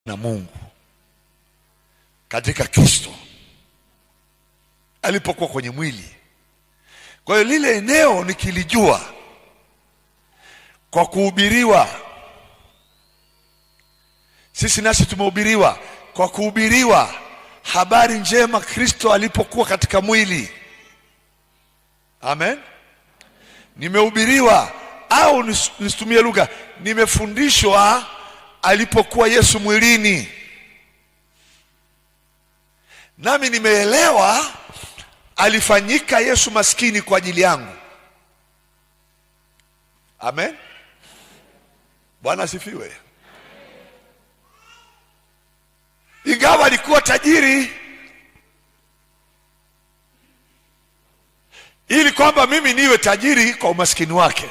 Na Mungu katika Kristo alipokuwa kwenye mwili. Kwa hiyo lile eneo nikilijua kwa kuhubiriwa, sisi nasi tumehubiriwa kwa kuhubiriwa habari njema Kristo alipokuwa katika mwili. Amen. Nimehubiriwa au nisitumie lugha, nimefundishwa alipokuwa Yesu mwilini, nami nimeelewa alifanyika Yesu maskini kwa ajili yangu. Amen. Bwana asifiwe. Ingawa alikuwa tajiri, ili kwamba mimi niwe tajiri kwa umaskini wake.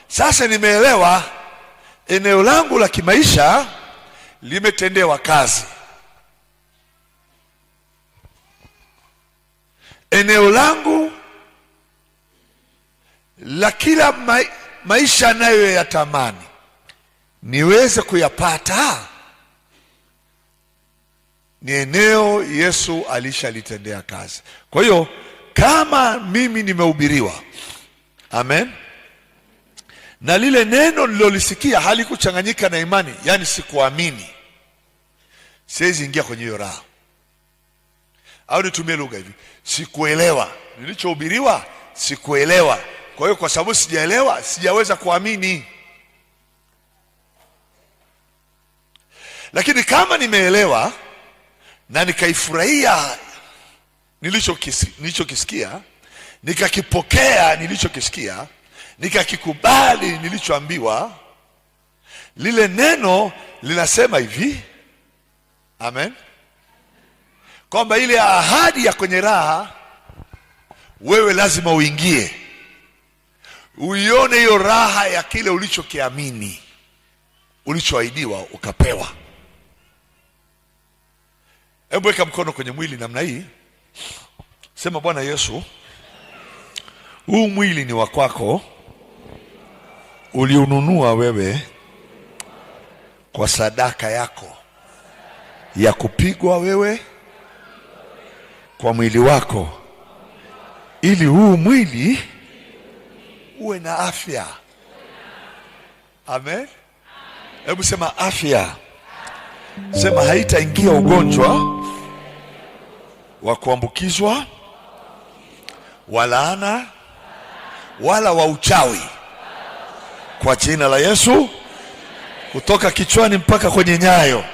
Sasa nimeelewa eneo langu la kimaisha limetendewa kazi. Eneo langu la kila maisha nayoyatamani niweze kuyapata ni eneo Yesu alishalitendea kazi. Kwa hiyo kama mimi nimehubiriwa, amen, na lile neno nililolisikia halikuchanganyika na imani, yaani sikuamini, siwezi ingia kwenye hiyo raha. Au nitumie lugha hivi, sikuelewa nilichohubiriwa, sikuelewa. Kwa hiyo kwa sababu sijaelewa, sijaweza kuamini. Lakini kama nimeelewa na nikaifurahia nilichokisikia, nikakipokea nilichokisikia, nikakikubali nilichoambiwa, lile neno linasema hivi, amen, kwamba ile ahadi ya kwenye raha wewe lazima uingie, uione hiyo raha ya kile ulichokiamini, ulichoahidiwa ukapewa. Hebu weka mkono kwenye mwili namna hii, sema: Bwana Yesu, huu mwili ni wa kwako, uliununua wewe kwa sadaka yako ya kupigwa wewe kwa mwili wako, ili huu mwili uwe na afya. Amen. Hebu sema afya. Sema haitaingia ugonjwa wa kuambukizwa, wa laana, wala wa uchawi, kwa jina la Yesu, kutoka kichwani mpaka kwenye nyayo.